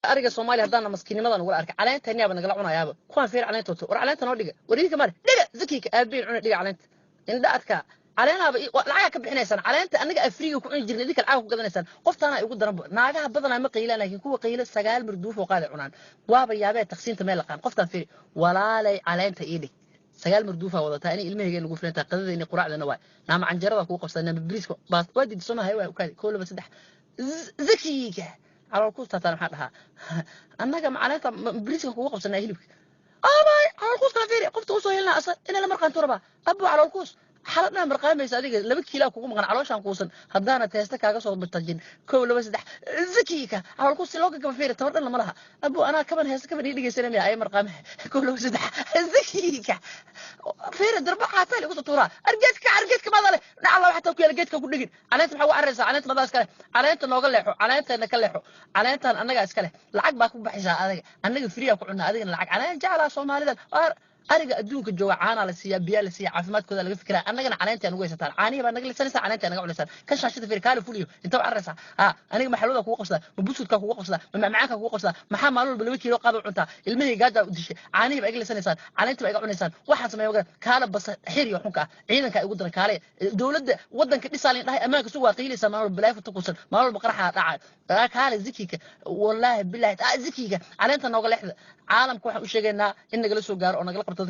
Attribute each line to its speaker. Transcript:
Speaker 1: Ariga Soomaaliya haddaana maskiinimadan ugula arkay, caleentaniyaaba nagala cunayaaba. Kuwaan fiir, caleenta wato. War caleenta noo dhiga. War idinka male dhiga zakiika aabiin cuna, dhiga caleenta. Indha adka caleenaaba lacagaa ka bixinaysaan. Caleenta anaga Afriga ku cuni jirna, idinka lacaga ku gadanaysaan. Qoftaana igu daran bo naagaha badanaa ma qaylaan, laakiin kuwa qaylo sagaal marduuf oo qaaday cunaan. Waaba yaabee taqsiinta meel laqaan. Qoftaan fiiri, walaalay, caleenta ii dhig. Sagaal marduufaa wadataa inay ilmahayga nagu filantaa. Qadadayni quraacdana waay. Naama canjarada kugu qabsaa, naama bariiska baas waa diidi soo mahay. Waa ukaadi kow, laba, saddex, zakiika calool kuus taataan. Maxaa dhahaa annaga ma caleenta bariiska kugu qabsanaa hilibka? Abay, calool kuus kala fiiri. Qofta usoo helnaa asa inay la marqaantu rabaa. Abu, calool kuus xalad dhan marqaamaysa adiga, 2 kiilaa kugu maqan. Calooshaan kuusan haddaana teesta kaaga soo batajin. Kow, laba, saddex, zakiika calool kuus si loo gagaba. Fiiri, tabar dhan lama laha. Abu, anaa kaban heesta kaban ii dhegeysanaya ay marqaame. Kow, laba, saddex, zakiika. Fiiri, darba xaataa lagu soo tuuraa. Argeedka, argeedka maada leh dhacla waxaa ku yaala geedka ku dhigin. Caleenta maxaa ugu cararaysaa? Caleenta madaa iska leh. Caleenta nooga leexo, caleentana ka leexo. Caleentan annagaa iska leh. Lacag baa ku baxaysaa adiga, annaga free ku cunaa, adigana lacag. Caleen jeclaa Soomaalidan. Ariga adduunka jooga caanaa la siiyaa, biyaa la siiyaa, caafimaadkooda laga fikiraa. Annagana caleenta nugu haysataan. Caanihi baa naga lisanaysaa, caleenta naga cunaysaan. Kan shaashada fiir, kaali fuliyo. Inta u cararaysaa? Ha, aniga maxalooda kugu qabsadaa, ma buskudkaa kugu qabsadaa, ma macmacaanka kugu qabsadaa? Maxaa maalin walba 2 kiilo qaad u cuntaa? Ilmihii gaajaa u dishay. Caanihii baa iga lisanaysaan, caleenta baa iga cunaysaan. Waxaan sameeya magaa? Kaala basa xir iyo xunka ah, ciidanka igu daran. Kaale dowladda waddanka dhisaalin dhahay, ammaanka sug waa qiilaysaa. Maalin walba balaayo futa kuusan, maalin walba qaraxa dhacay. Kaale zikiika, wallaahi billahi zikiika, caleenta nooga leexda. Caalamka waxaan u sheegaynaa in nagala soo gaaro oo nagala qabto.